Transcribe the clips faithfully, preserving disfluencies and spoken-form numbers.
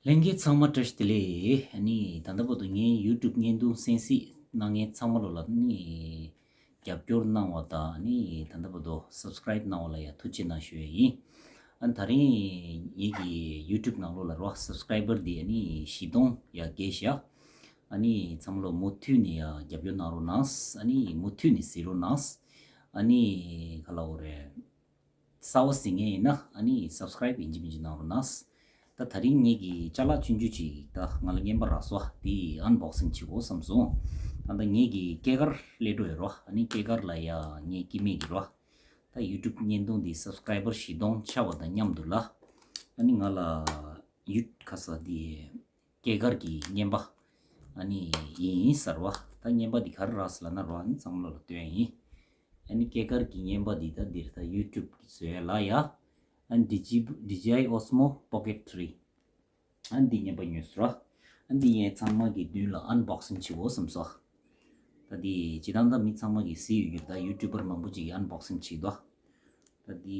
ལྷན་རྒྱས་ཚང་མ་བཀྲ་ཤིས་བདེ་ལེགས། ཨ་ནི་ད་ལྟ་བར་དུ་ངའི་YouTube་བརྙན་ཐུང་གསན་གཟིགས་གནང་མཁན་ཚང་མ་ལོ་ལ་ནི་རྒྱབ་སྐྱོར་གནང་བ་དང་ནི་ད་ལྟ་བར་དུ་Subscribe་གནང་བ་ལ་ཡང་ཐུགས་རྗེ་གནང་ཞུ་ཡས་ཡིན། ཨ་ནི་ད་རིང་ངེད་ཀྱི་YouTube་ནང་ལོ་ལ་རོ་Subscriber་འདི་ཨ་ནི་བཞི་སྟོང་ཡ་བརྒལ་ཤག་ཨ་ནི་ཚང་མ་ལོ་མུ་མཐུད་ནས་ཡ་རྒྱབ་སྐྱོར་གནང་རོགས་གནང་། ཨ་ནི་མུ་མཐུད་ནས་གཟིགས་རོགས་གནང་། ཨ་ནི་ག་ལ་འོ་རེད། གསར་པ་གཟིགས་མཁན་ཡིན་ན་ཨ་ནི་Subscribe་ཡིན་གཅིག་མིན་གཅིག་གནང་རོགས་གནང་། ད་ད་རིང་ངེད་ཀྱི་ཅ་ལག་ཆུང་ཆུང་ཅིག་ད་ང་ལ་རྔན་པ་རག་སོང་། དེ་Unboxing་བྱེད་དགོས་བསམ་སོང་། ད་ད་ངེད་ཀྱི་སྐྱེས་སྐར་སླེབས་འགྲོ་ཡོད་རོ། ཨ་ནི་སྐྱེས་སྐར་ལ་ཡ་ངའི་སྐྱེ་དམན་གྱི་རོ། ད་YouTube་བརྙན་ཐུང་འདི་Subscriber་བཞི་སྟོང་ཆགས་པ་དང་མཉམ་དུ་ལ། ཨ་ནི་ང་ལ་ཡུ་ཁ་ས་འདི་སྐྱེས་སྐར་གྱི་རྔན་པ་ཨ་ནི་ཡིན་ཟེར་བ། ད་རྔན་པ་འདི་ག་རེ་རག་ཟེར་ལབ་ན་རོ། ཨ་ནི་ཚང་མ་ལོ་ལ་སྟོན་ཡིན། ཨ་ནི་སྐྱེས་སྐར་གྱི་རྔན་པ་འདི་ད་འདིར་ད་YouTube་གི་བཟོ་ཡ་ལ་ཡ། ཨ་ནི་DJI Osmo Pocket Three། ཨ་ནི་འདི་རྔན་པ་ཉོས་སོང་ར། ཨ་ནི་འདི་ངས་ཚང་མ་གི་མདུན་ལ་Unboxing་བྱེད་དགོས་བསམ་སོང་། ད་འདི་སྤྱིར་བཏང་ད་མི་ཚང་མ་གི་གཟིགས་ཡོད་ཀྱི་རེད། ད་YouTuber་མང་པོ་ཅིག་གི་Unboxing་བྱེད་དོ། ད་འདི་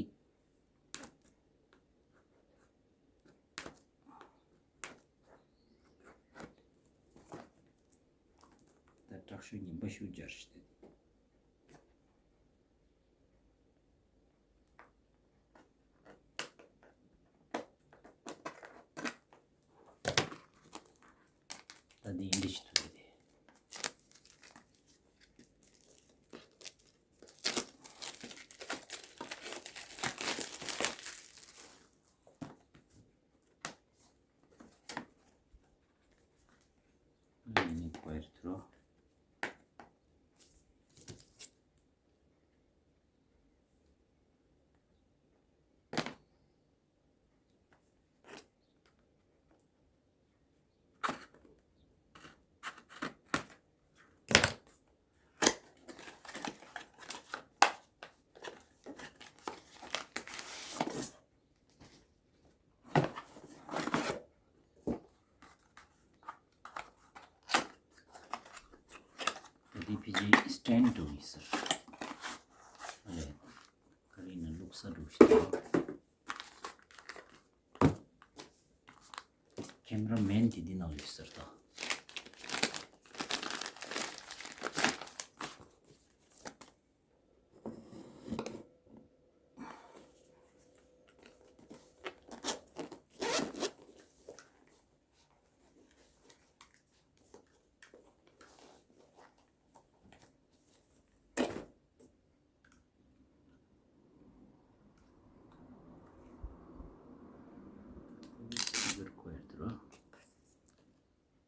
ད་དྲག་ཤོས་ཉིན་པ་ཤུགས་སྦྱར་ཞིག་དེ། ད་འདི་ཡིན་འདི་ཞིག་ཐུག་གི་དེ། ཨ་ནི་ཀོ་ཡར་ཐུ་རོ། ད་འདི་ཕལ་ཆེར་stand་འགྲོ་ཡིན་ཟེར། ཨ་ལས། ག་རེ་ཡིན་ན་བླུགས་ས་འགྲོ་ཞིག་འདུག Cameraman་དེ་འདི་ནང་ཡོད་ཟེར་ད།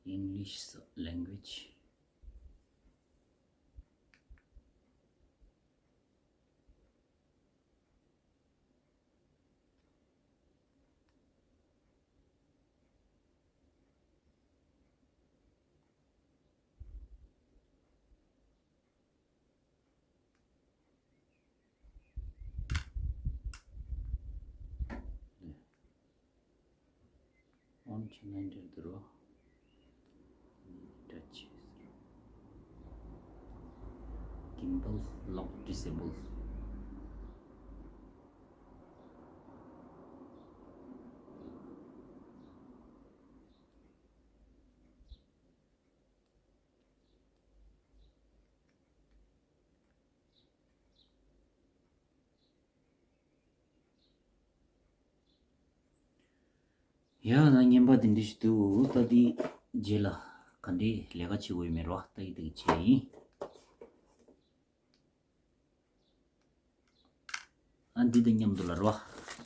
English language. On channel འདིར་འགྲོ། Touch. Gimbal lock disable. ཡ་ན་རྔན་པ་དེ་འདྲ་ཞིག་འདུག་ད་འདི་རྗེས་ལ་ག་འདྲའི་ལས་ཀ་བྱེད་དགོས་ཡོད་མེད་རོ། ལྟ་ཡི་ལྟ་ཡི་བྱས་ཡིན། ཨ་འདི་དང་མཉམ་དུ་ལ་རོ།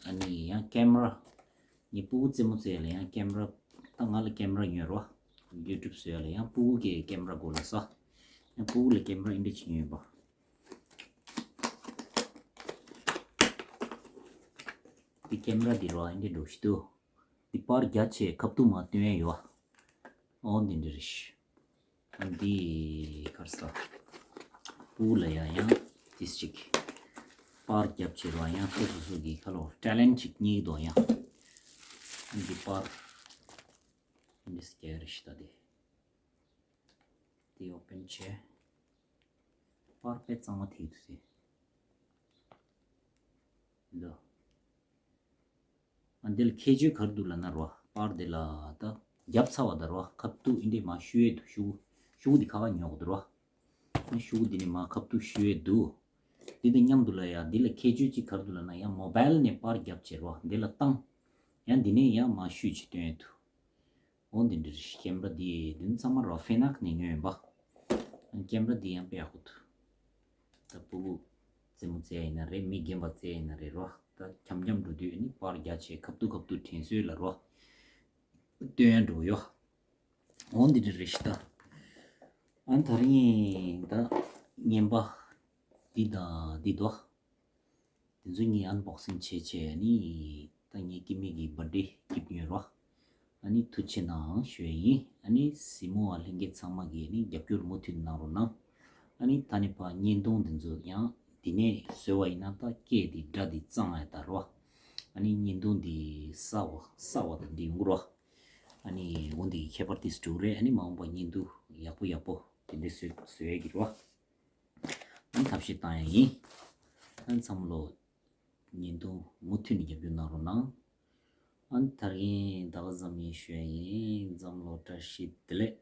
ཨ་ནི་ཡང་ཀེམ་ར། ངའི་སྤུ་གུ་རྩེད་མོ་རྩེ་ཡ་ལ་ཡང་ཀེམ་ར། ད་ང་ལ་ཀེམ་ར་ཉོས་རོ། YouTube་བཟོ་ཡ་ལ་ཡང་སྤུ་གུ་གི་ཀེམ་ར་དགོས་ལ་ས། ཡང་སྤུ་གུ་ལ་ཀེམ་ར་ཨིན་འདྲ་ཅིག་ཉོས་པ། འདི་ཀེམ་ར་འདི་རོ་ཨིན་འདྲ་འགྲོ་ཞིག་འདུག་འདི་པར་རྒྱ་ཆེ་ཁབ་ཏུ་མ་སྟོན་ཡ་ཡོད། ཨོ་འདི་འདྲ་རེད། ཨ་འདི་གར་ས། སྤུ་གུ་ལ་ཡ་ཡང་ཏིས་ཅིག་པར་རྒྱབ་ཆེ་རོ་ཡང་སོ་སོ་སོ་གི་ཁ་ལོ་ཊེ་ལེན་ཅིག་རྙེད་དོ་ཡང་། ཨ་འདི་པར། འདི་སྐྱེ་རེ་ཤི་ད་དེ། དེ་ཨོ་པན་བྱས། པར་དཔེ་གཙང་མ་ཐིག་ཏུ་སེ། འདི། ཨ་འདི་ལ་ཁྱད་ཆོས་ག་རེ་འདུག་ལབ་ན་རོ། པར་འདི་ལ་ད་རྒྱབ་ཚར་བ་ད་རོ། ཁ་ཐུག་ཨིན་དེ་མ་ཤུ་ཡེ་འདུག་ཤུ་གུ་ཤུ་གུ་འདི་ཁ་ཁ་ཉོག་འདུག་རོ། ཤུ་གུ་འདི་ནི་མ་ཁ་ཐུག་ཤུ་ཡེ་འདུག་འདི་དང་མཉམ་དུ་ལ་ཡ་འདི་ལ་ཁྱད་ཆོས་ཅིག་ག་རེ་འདུག་ལབ་ན་ཡ་མོ་བལ་ནས་པར་རྒྱབ་བྱེད་རོ། འདི་ལ་བཏང་ཡ་འདི་ནས་ཡ་མ་ཤུ་ཅིག་སྟོན་ཡ་འདུག་འོ་འདི་འདྲ་རེད། ཀེམ་ར་འདི་འདི་ཚང་མ་རོ་ཧྥེ་ནག་ནས་ཉོས་ཡིན་པ། ཀེམ་ར་འདི་ཡང་དཔེ་ཡག་པོ་འདུག་ད་སྤུ་གུ་རྩེད་མོ་རྩེ་ཡ་ཡིན་ན་རེད། མི་རྒན་པ་རྩེ་ཡ་ཡིན་ན་རེད་རོ། ད་འཁྱམ་འཁྱམ་འགྲོ་དུས་ནི་པར་རྒྱག་བྱས་ཁ་ཐུག་ཁ་ཐུག་དྲན་གསོ་ལ་རོ། སྟོན་ཡ་འགྲོ་ཡོ། འོ་འདི་འདྲ་རེད་ཤི་ད། ཨ་ནི་ད་རིང་ད་རྔན་པ་འདི་དང་འདི་དོ། དེ་ཚོ་ངས་ཨན་བོག་སིང་བྱས་བྱས་ནི་ད་ངའི་སྐྱེ་དམན་གྱི་བར་ཌེ་གིབ་ཉོས་རོ། ཨ་ནི་ཐུགས་རྗེ་གནང་ཞུ་ཡ་ཡིན། ཨ་ནི་གཟིགས་མོ་བ་ལྷན་རྒྱས་ཚང་མ་གིས་ནི་རྒྱབ་སྐྱོར་མུ་མཐུད་གནང་རོགས་གནང་། ཨ་ནི་ད་ནི་ཕ་བརྙན་ཐུང་འདི་ཚོ་ཡང་འདི་ནས་བཟོས་པ་ཡིན་ན་ད་སྐད་འདི་སྒྲ་འདི་གཙང་ཡ་ད་རོ། ཨ་ནི་བརྙན་ཐུང་འདི་གསར་བ་གསར་བ་དང་འདི་ཡོང་གི་རོ། ཨ་ནི་འོ་འདི་གི་ཁྱད་པར་ཏིས་འགྲོ་གི་རེད། ཨ་ནི་མ་འོངས་པ་བརྙན་ཐུང་ཡག་པོ་ཡག་པོ་དེ་འདྲ་བཟོས་བཟོས་ཡ་གི་རོ། ཨ་ནི་ཐབས་ཤེས་བཏང་ཡ་ཡིན། ཨ་ནི་འཛམ་གླིང་བརྙན་ཐུང་མུ་མཐུད་ནས་རྒྱབ་སྐྱོར་གནང་རོགས་གནང་། ཨ་ནི་ད་རིང་ད་ག་ཙམ་ཡིན་ཞུ་ཡ་ཡིན། འཛམ་གླིང་བཀྲ་ཤིས་བདེ་ལེགས།